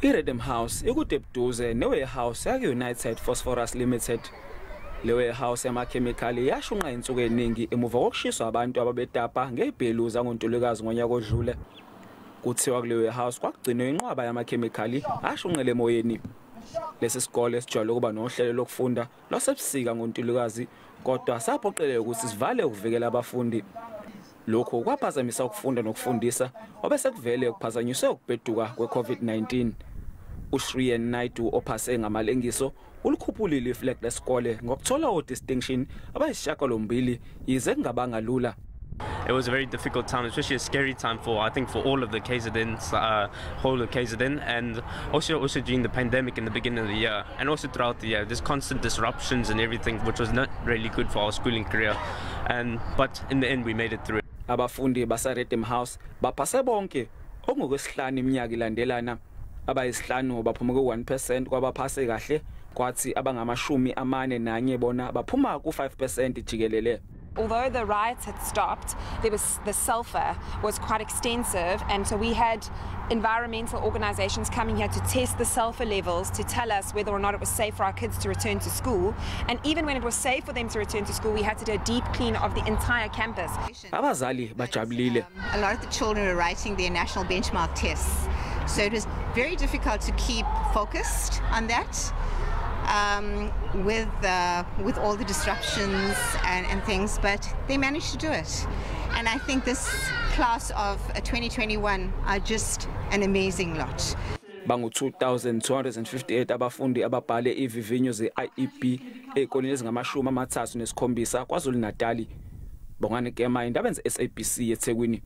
I-Reddam House ikude buduze ne-warehouse yaka-United Phosphorus Limited. Le warehouse yamakhemikhali yashunqa insuku eningi emuva kokushiswa abantu ababetapa ngebhelu zangoNtulikazi ngonyaka odlule. Kuthiwa kule warehouse kwakugcinwe inqwaba yamakhemikhali ashunqele emoyeni. Lesi sikole sijwayele ukuba nohlelo lokufunda lwasebusika ngoNtulikazi, kodwa saphoqeleka ukuthi sivale ukuvikela abafundi. Lokhu kwaphazamisa ukufunda nokufundisa obesekuvele kuphazanyiswe ukubheduka kwe-COVID-19. UShrian Naidu ophase ngamalengiso ulikhuphulile iflag lesikole ngokuthola o-distinction abayisishiyagalombili, yize kungabanga lula. It was a very difficult time, especially a scary time for, I think, for all of the KZNs, whole of KZN, and also during the pandemic in the beginning of the year, and also throughout the year, there's constant disruptions and everything, which was not really good for our schooling career. But in the end, we made it through. Abafundi baseReddam House baphase bonke okungokwesihlanu iminyaka ilandelana. Abayisihlanu baphuma ku-1% kwabaphase kahle, kwathi abangama-41 bona baphuma ku-5% jikelele. Although the riots had stopped, the sulfur was quite extensive, and so we had environmental organizations coming here to test the sulfur levels to tell us whether or not it was safe for our kids to return to school. And even when it was safe for them to return to school, we had to do a deep clean of the entire campus. Abazali bajabulile. A lot of the children were writing their national benchmark tests, so it was very difficult to keep focused on that with all the disruptions and things, but they managed to do it. And I think this class of 2021 are just an amazing lot. Bangu-2258 abafundi ababhale ivivinyo ze-IEB ey'koleni ezingama-37 KwaZulu-Natali. Bongani Kema, indaba SABC, eThekwini.